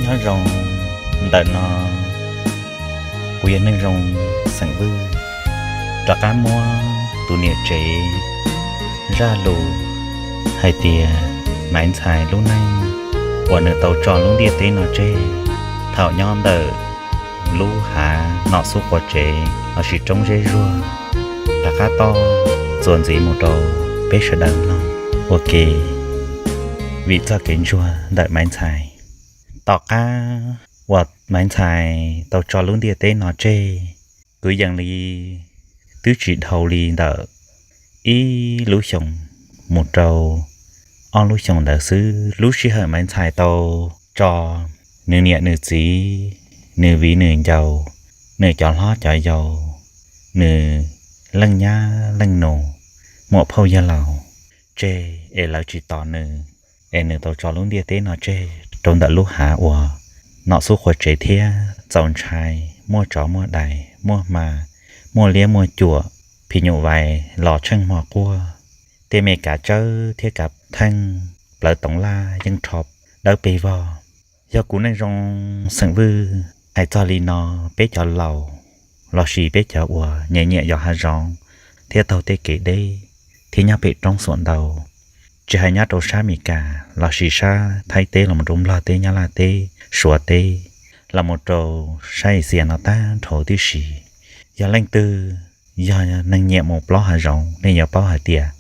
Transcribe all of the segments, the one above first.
Nyob zoo, ntawm no kuv yog Neej Zoo xeem Vwj rov qab muab tus niam tsev zaj lus hais tias Maiv Ntxhais lub neej uas nws tau tso lub ntiaj teb no tseg thaum nyob ntawm lub hav Nom Xub Quav Tsev lossis Roob Zeb Zuag rov qab tuaj txuas ntxiv mus rau peb sawv daws mloog ua ke vim txoj kev ntsuag ntawm Maiv Ntxhais. Tom qab uas Maiv Ntxhais tau tso lub ntiaj teb no tseg, kwv yees li twb tsis dhau li ntawm ib lub xyoos mus rau ob lub xyoos ntawd xwb. Lub sij hawm Maiv Ntxhais tau tso nws niam nws txiv, nws viv nws ncaus, nws cov hlob cov yau, nws leej nyab leej nus, muam phauj yawg laus tseg es lawv tsis tos nws, es nws tau tso lub ntiaj teb no tseg rau ntawm lub hav uas Nom Xub Quav Tsev thiab txaus ntshai, muaj tsov muaj dais, muaj hma, muaj liab muaj cuam, phim nyuj vais los tsheej hmo quaj, tej me kav tsawb thiab kav theej plawv toov laj yeej rho dawb pes vog. Yog kuv Neej Zoo xeem Vwj hais txog li no, peb cov laus lossis peb cov uas nyiam nyiam yos hav zoov thiab taug tej kev deb thiab nyob pem roob xuam ntau, tsis hais nyob rau sab Amelikas lossis sab Thaib teb los mus rau Nplog teb, Nyab Laj teb, Suav teb, los mus rau sab Axias no tag nrho tib si, yog leej twg yog neeg nyiam mus plob hav zoov nej yuav paub hais tias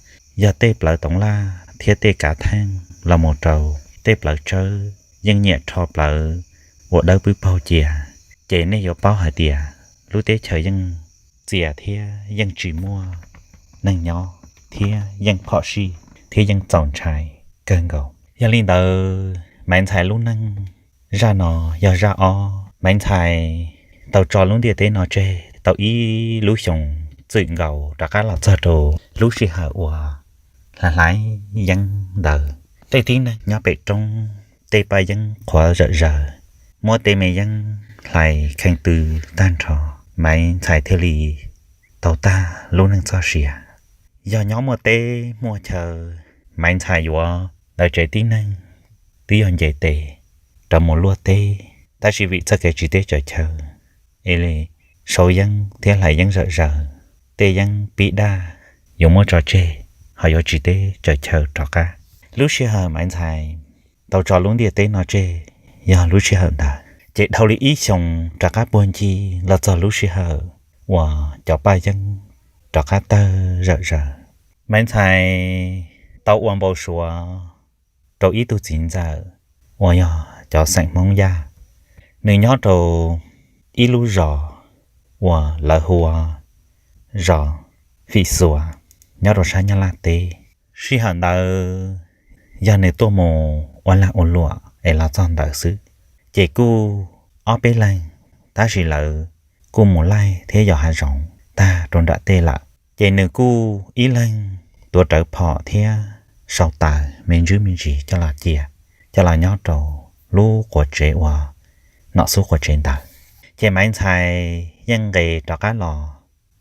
yog tej plawv toov laj thiab tej kav theej los mus rau tej plawv tsawb yeej nyiam rho plawv uas dawb pwb paug cia, ces nej yuav paub hais tias lub teb chaws yeej txias thiab yeej tsis muaj neeg nyob thiab yeej phom sij thiab yeej txaus ntshai kawg nkaus. Yog li ntawd Maiv Ntxhais lub neej zaj no yog zaj ob. Maiv Ntxhais tau tso lub ntiaj teb no tseg tau ib lub xyoos txwm nkaus rov qab los txog rau lub sij hawm uas hlais hlais yeeb ntawd, tej tib neeg nyob pem roob tej paj yeeb qhuav zawm zaws, muab tej me yeeb hlais kheej tw tag nrho, Maiv Ntxhais thiaj li tau tag lub neej txoj sia. Yog nyob muaj teb muaj chaw, Maiv Ntxhais yuav lawv tsev tib neeg twb yog nce tes rov mus luaj teb, tab sis vim txoj kev tsis teb tsaws chaw es li sau yeeb thiab hlais yeeb zawm zaws, tej yeeb pib daj yuav muab tso tseg, ho yuav tsis teb tsaws chaw rov qab. Lub sij hawm Maiv Ntxhais tau tso lub ntiaj teb no tseg yog lub sij hawm ntawd, ces dhau li ib xyoos rov qab puag ncig los txog lub sij hawm uas cov paj yeeb rov qab tawg zawm zaws. Maiv Ntxhais tau ua npau suav rau ib tug txiv ntxawm uas yog cov xeem Hmoob Yaj, nws nyob rau ib lub zos uas lawv hu ua zos Fim Xuas, nyob rau sab Nyab Laj teb. Sij hawm ntawd yog nws tuaj mus ua lag ua luam es los txog ntawd xwb, ces kuj ob peb leeg, tab sis lawv kuj mus laij thiab yos hav zoov tag rau nram tej lawm, ces nws kuj ib leeg tuav rawv phom thiab sau taws me ntsis me ntsis coj los cia, coj los nyob rau lub quav tsev uas Nom Xub Quav Tsev ntawd. Ces Maiv Ntxhais yeej nqes rov qab los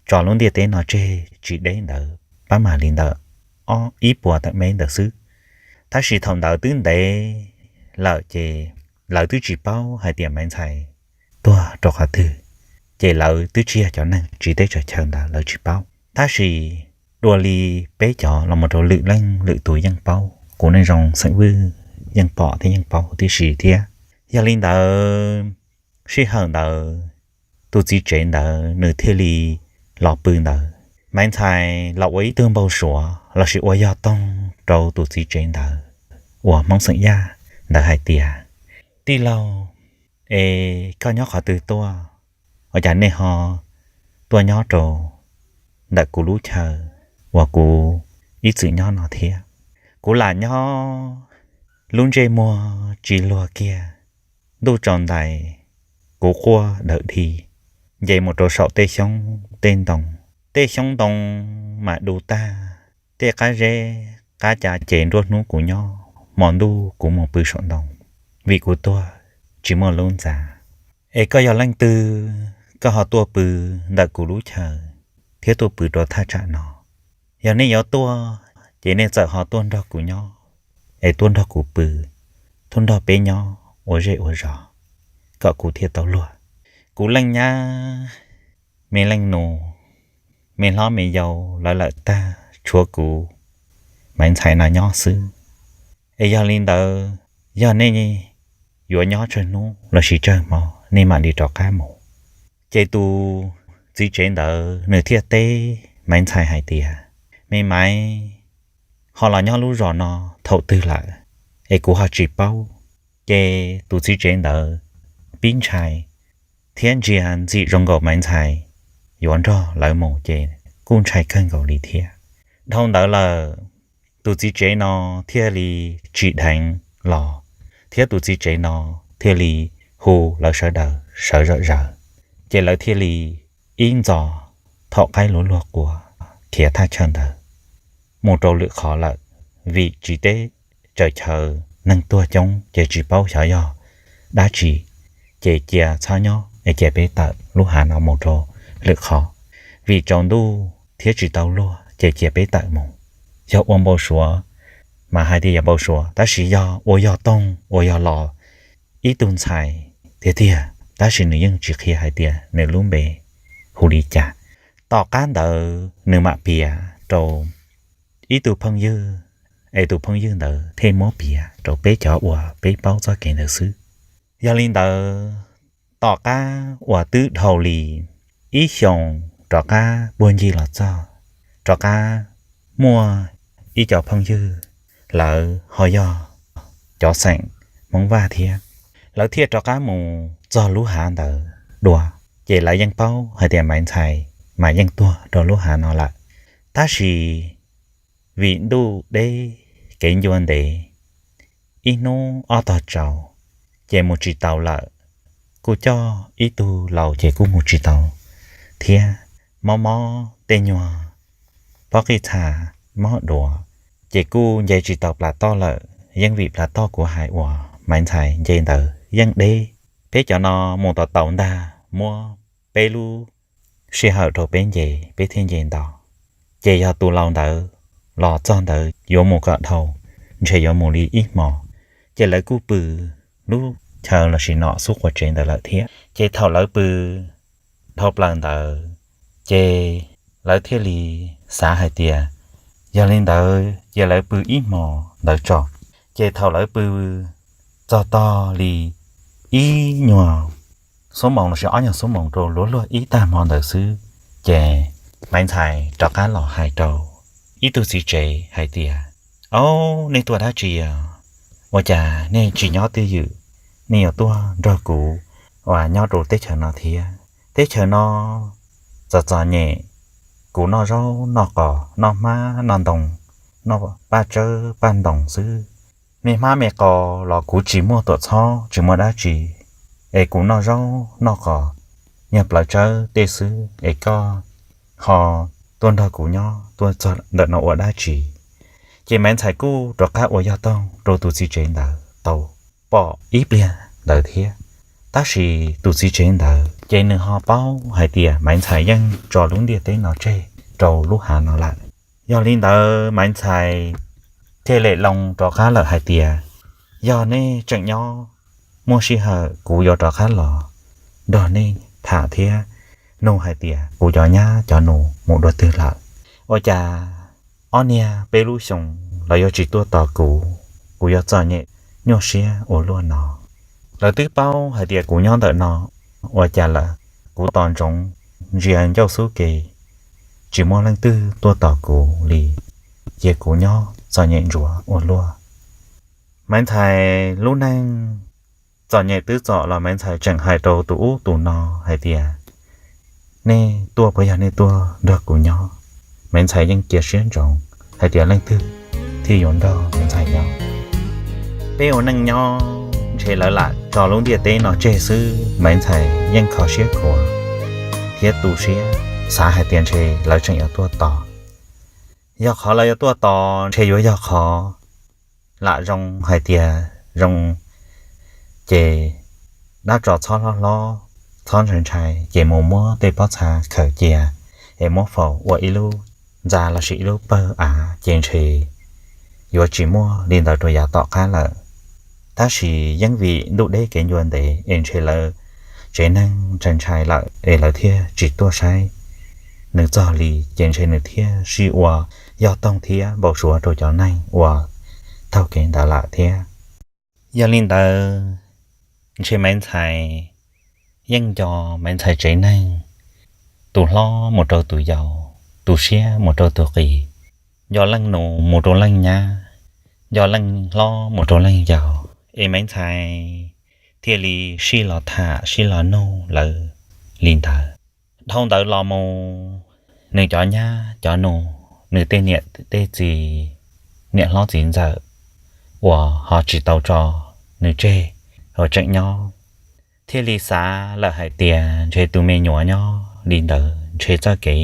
tso lub ntiaj teb no tseg tsis deb ntawd pab mam li ntawm ob ib puas tawm me ntawd xwb. Tab sis thaum ntawd twb ntev lawm ces lawv twb tsis paub hais tias Maiv Ntxhais tuag rau qhov twg, ces lawv twb tsis yog cov neeg tsis teb tsaws chaw ntawd lawv tsis paub. Tab sis dua li peb cov los mus rau lwm leej lwm tus yeej paub, kuv Neej Zoo xeem Vwj yeej pom thiab yeej paub tib si thiab. Yog li ntawd, sij hawm ntawd tus txiv tsev ntawd nws thiaj li los pw ntawd. Maiv Ntxhais los ua ib tug npau suav lossis ua yog toog rau tus txiv tsev ntawd uas Hmoob xeem Yaj ntawd hais tias, Tij laug, es koj nyob qhov twg tuaj? Ua cas nej ho tuaj nyob rau ntawm kuv lub chaw uas kuv ib txwm nyob no thiab? Kuv lam nyob lub ntsej muag tsis luag kiag, ntuj tsaus ntais, kuv quaj dawm dhi nce mus rau saum tej xyoob tej ntoo. Tej xyoob ntoo mas du tag, tej qab zeb qab ca ces nruab hnub kuv nyob, hmo ntuj kuv mus pw saum ntoo, vim kuv tuag tsis muaj lub ntxa. Es koj yog leej twg, koj ho tuaj pw ntawm kuv lub chaw thiab tuaj pw rau thaj tsam no? Yog nej yuav tuaj, ces nej txawm ho tuaj nrog kuv nyob, es tuaj nrog kuv pw, tuaj nrog peb nyob ua zej ua zos. kom kuv thiaj tau luag. Kuv leej nyab, me leej nus, me hlob me yau lawv lawm tag, tshuav kuv Maiv Ntxhais no nyob xwb. Es yog li ntawd, yog nej yuav nyob tsawg hnub lossis tsawg hmo nej mam li rov qab mus. Ces tus txiv tsev ntawd nws thiaj teb Maiv Ntxhais hais tias, Me Maiv, ho los nyob lub zos no thaum twg lawm es kuv ho tsis paub. Ces tus txiv tsev ntawd pib ntshai thiab ntsia ntxim zoo nkaus Maiv Ntxhais yuav nrog lawv mus ces kuj ntshai kawg nkaus li thiab. Dhau ntawd lawm, tus txiv tsev no thiaj li tsim dheev los, thiab tus txiv tsev no thiaj li hu lawv sawv daws sawv zom zaws, ces lawv thiaj li ib ntxos thaum qaib luv luag quas khiav thaj chaw ntawd mus rau lwm qhov lawm, vim tsis teb tsaws chaw neeg tuag coob ces tsis paub xyov yog dab tsi, ces cia txhob nyob es cia peb tawm lub hav no mus rau lwm qhov, vim tsaus ntuj thiab tsis tau luag ces cia peb tawm mus. Yog ua npau suav mas hais tias yog npau suav, tab sis yog ua yog toog ua yog los ib tug ntxhais tiag tiag, tab sis nws yeej tsis qhia hais tias nws lub npe hu li cas. Tom qab ntawd nws mam piav rau ib tug phooj ywg, es tus phooj ywg ntawd thiaj muab piav rau peb cov uas peb paub txoj kev ntawd xwb. Yog li ntawd, tom qab uas twb dhau li ib xyoos rov qab puag ncig los txog, rov qab muaj ib co phooj ywg, lawv ho yog cov xeem Hmoob Vaj thiab, lawv thiaj rov qab mus txog lub hav ntawd dua. Ces lawv yeej paub hais tias Maiv Ntxhais mas yeej tuag rau lub hav no lawm, tab sis vim ntuj deb kev ncua ntev, ib hnub ob tog tsaus, ces mus tsis tau lawm. Kuj coj ib tug laus ces kuj mus tsis tau thiab, mob mob tej nyuag pob qij txha mob duav, ces kuj nce tsis tau plas toj lawm. Yeej vim plas toj kuv hais uas Maiv Ntxhais nce ntawd yeej deb, peb cov no mus tau tau ntag, muab peb lub sij hawm rau peb nce, peb thiaj nce ntau. Ces yog tus laus ntawd los txog ntawd yuav mus kom dhau, ntshe yuav mus li ib hmos, ces lawv kuj pw lub chaw lossis nom xub quav tsev ntawd lawm thiab. Ces thaum lawv pw dhau plaws ntawd, ces lawv thiaj li xav hais tias yog li ntawd ces lawv pw ib hmos ntawd tso. Ces thaum lawv pw txog tog li ib nyuag xuab moos lossis ob nyuag xuab moos rau luag luag ib tag hmo ntawd xwb, ces Maiv Ntxhais rov qab los hais rau ib tug txiv tsev hais tias, Au, nej tuaj dab tsi os? Ua cas nej tsis nyob twj ywm, nej yuav tuaj nrog kuv uas nyob rau teb chaws no thiab? Teb chaws no txom txom nyem, kuv noj zaub noj qos noj hmab noj ntoo, noj paj tsawb paj ntoos xwb. Me hmab me qos los kuv tsis muaj tuam txhob tsis muaj dab tsi, es kuv noj zaub noj qos nyuag plawv tsawb tej xwb, es koj ho tuaj nrog kuv nyob tuaj txog ntawm no ua dab tsi? Ces Maiv Ntxhais kuj rov qab ua yog toog rau tus txiv tsev ntawd tau pom ib pliag ntawd thiab. Tab sis tus txiv tsev ntawd ces nws ho paub hais tias Maiv Ntxhais yeej tso lub ntiaj teb no tseg rau lub hav no lawm. Yog li ntawd Maiv Ntxhais thiaj li loo rov qab lawm hais tias, Yog nej tseem nyob, muaj sij hawm kuv yuav rov qab los nrog nej tham thiab nug hais tias kuv cov nyab cov nus mus dua twg lawm. Ua cas ob niag peb lub xyoo los yuav tsis tuaj tos kuv, kuv yuav txom nyem nyuaj siab ua luaj no. Lawv twb paub hais tias kuv nyob ntawm no, ua cas lawm kuv tos ntsoov ntsia ncauj xub ke tsis muaj leej twg tuaj tos kuv li, ces kuv nyob txom nyem ntsuav ua luaj. Maiv Ntxhais lub neej txom nyem twb txom los Maiv Ntxhais tseem hais rau tus ub tus no hais tias, Nej tuaj puas yog nej tuaj nrog kuv nyob? Maiv Ntxhais yeej cia siab ntsoov hais tias leej twg thiaj yuav nrog Maiv Ntxhais nyob. Peb ua neej nyob ntshe lawv lam tso lub ntiaj teb no tseg xwb, Maiv Ntxhais yeej kho siab khuav thiab tu siab, xav hais tias ntshe lawv tseem yuav tuaj tos. Yog qhov lawv yuav tuaj tos ntshe yuav yog qhov lam zoo hais tias zoo, ces dab tso txhob hlob hlob, txhob ntshai ntshai, ces mus muab tej pob txha khaws cia es muab faus ua ib lub ntxa lossis ib lub pawg av, ces ntshe yuav tsis muaj li ntawd rau yav tom qab lawm. Tab sis yeej vim ntuj deb kev ncua ntev es ntshe lawv tsev neeg ntshai ntshai lawm es lawv thiaj tsis tuaj saib nws txog li, ces ntshe nws thiaj sib ua yog toog thiab npau suav rau cov neeg uas taug kev ntawd lawm thiab. Yog li ntawd, ntshe Maiv Ntxhais yeej nco Maiv Ntxhais tsev neeg, tus hlob mus rau tus yau, tus siab mus rau tus qis, nco leej nus mus rau leej nyab, nco leej hlob mus rau leej yau, es Maiv Ntxhais thiaj li sib los tham sib los nug lawv li ntawd. Dhau ntawd los mus, nws cov nyab cov nus, nws tej niam tej txiv, niam hlob txiv ntxawm uas ho tsis tau tso nws tseg uas tseem nyob, thiaj li xav lawm hais tias ntshe tus me nyuam nyob li ntawd ntshe txoj kev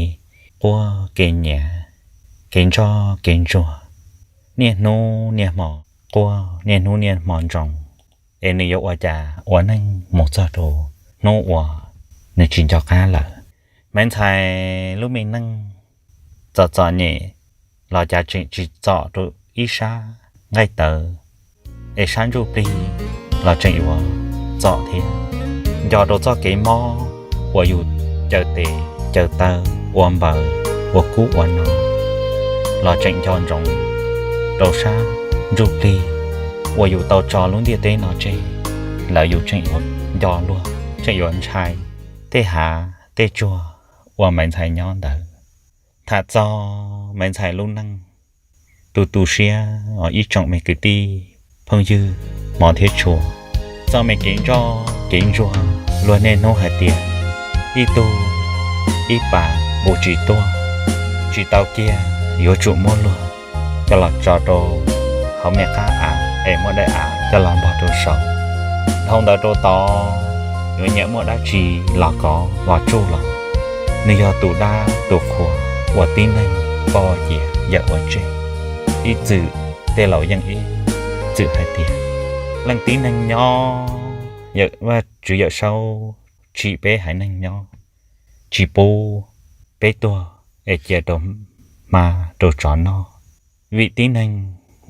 quaj kev nyiav, kev ntsoj kev ntsuag, niaj hnub niaj hmo quaj niaj hnub niaj hmo ntsoov, es nws yuav ua cas ua neej mus txog rau hnub uas nws tsis nco qab lawm. Maiv Ntxhais lub me neej txom txom nyem los cas tseem tsis txom rau ib sab nqaij tawv, es sab ntsuj plig los tseem yuav txom thiab. Nco rau txoj kev mob uas yus caws tes caws taw, ua npaws ua kub ua no los tseem nco ntsoov rau sab ntsuj plig uas yus tau tso lub ntiaj teb no tseg, lawv yus tseem yuav nco luag, tseem yuav ntshai tej hav tej tsuag uas Maiv Ntxhais nyob ntawd. Tham txog Maiv Ntxhais lub neej, tus tu siab os ib tsoom me kwv tij phooj ywg hmov thiab tshua, txoj me kev ntsoj kev ntsuag luag niaj hnub hais tias ib tug ib pas mus tsis tuaj, tsis tau kiag yuav tsum muab luag coj los tso rau hauv me qab av es muab daim av coj los npog rau saud. Dhau ntawd rau tod, yuav nyiam muaj dab tsi los kov los tsuj los, nws yog tus dab tus qhua uas tib neeg poj cia yawm ua tseg. Ib txwm tej laus yeej ib txwm hais tias leej tib neeg nyob, yawm Vajtswv Yawm Saub tsim peb haiv neeg nyob, tsis pub peb tuag es cia rau hma rau tsov noj. Vim tib neeg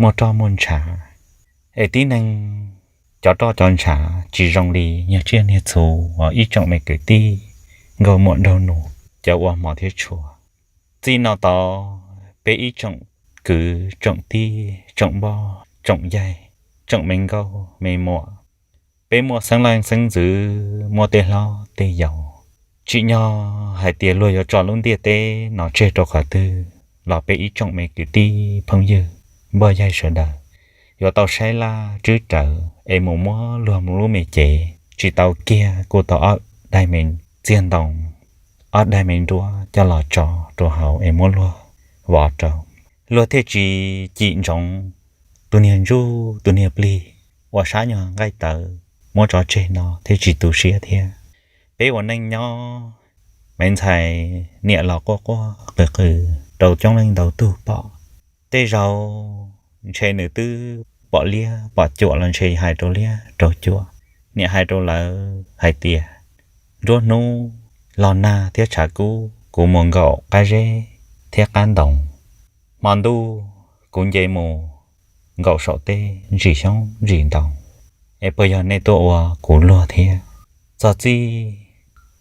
muaj roj muaj ntshav, es tib neeg cov roj cov ntshav tsis zoo li niag tsiaj niag txhu os ib tsoom me kwv tij nkauj muam nraug nus cov uas hmov thiab tshua. Txij no tod peb ib tsoom kwv tsoom tij tsoom npoj tsoom yaig, tsoom me nkauj me muam, peb muaj xeeb leej xeeb ntxwv, muaj tej hlob tej yau, tsim nyog hais tias luag yuav tso lub ntiaj teb no tseg rau qhov twg los peb ib tsoom me kwv tij phooj ywg npoj yaig sawv daws yuav tau saib laj tswb rawv es mus muab luag lub me cev tsis tau kiag kuj tau ob daig me txiag ntoo, ob daig me nruab coj los tso rau hauv es muab luag vov rau, luag thiaj tsis cim ntsoov tus niag ntsuj tus niag plig uas sab nyuag nqaij tawv muab tso tseg no thiaj tsis tu siab thiab. Peb ua neej nyob, Maiv Ntxhais niam los quaj quaj qw qw rau coob leej ntau tug pom. Tej zaum ntshe nws twb pom liab pom cuam los ntshe hais rau liab rau cuam. Niam hais rau lawv hais tias nruab hnub los nag thiab tshav kub kuv mus nkaum qab zeb thiab qab ntoo, hmo ntuj kuv nce mus nkaum saum teb ntsis xyoob ntsis ntoo, es puas yog nej tuaj ua kuv luag thiab? Txog txij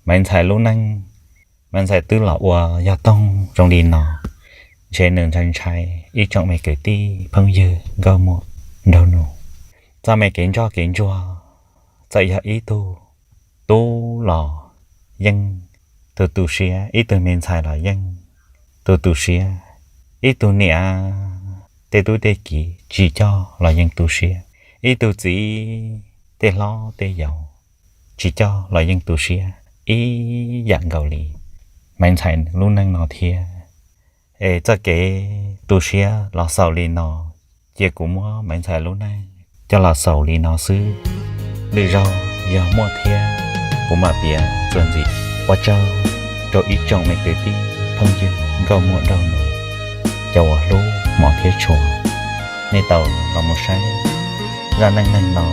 Maiv Ntxhais lub neej, Maiv Ntxhais twb los ua yog toog zoo li no, ntshe nws ntshai ntshai ib tsoom me kwv tij phooj ywg nkauj muam nraug nus. Txoj me kev ntsoj kev ntsuag, txawm yog ib tug tub los yeej tus tu siab, ib tug me ntxhais los yeej tus tu siab, ib tug niam tej tub tej kiv tsis coj los yeej tu siab, ib tug txiv tej hlob tej yau tsis coj los yeej tu siab ib yam nkaus li Maiv Ntxhais lub neej no thiab. Es txoj kev tu siab los xaus li no, cia kuv muab Maiv Ntxhais lub neej coj los xaus li no xwb. Lwm zaug yog muaj thiab, kuv mam piav txuas ntxiv. Ua tsaug rau ib tsoom me kwv tij phooj ywg nkauj muam nraug nus, cov uas hlub hmov thiab tshua, nej tau los mus saib zaj neej neeg no.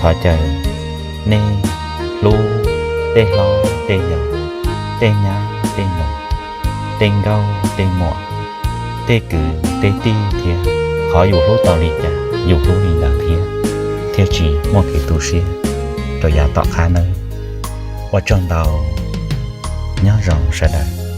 Thov caw nej hlub tej hlob tej yau, tej nyab tej nus, tej nkauj tej muam, tej kwv tej tij thiab. Qhov yus hlub tau li cas yus hlub li ntawd thiab. thiab tsis muaj kev tu siab rau yav tom qab nawb. Ua tsaug ntau, nyob zoo sawv daws.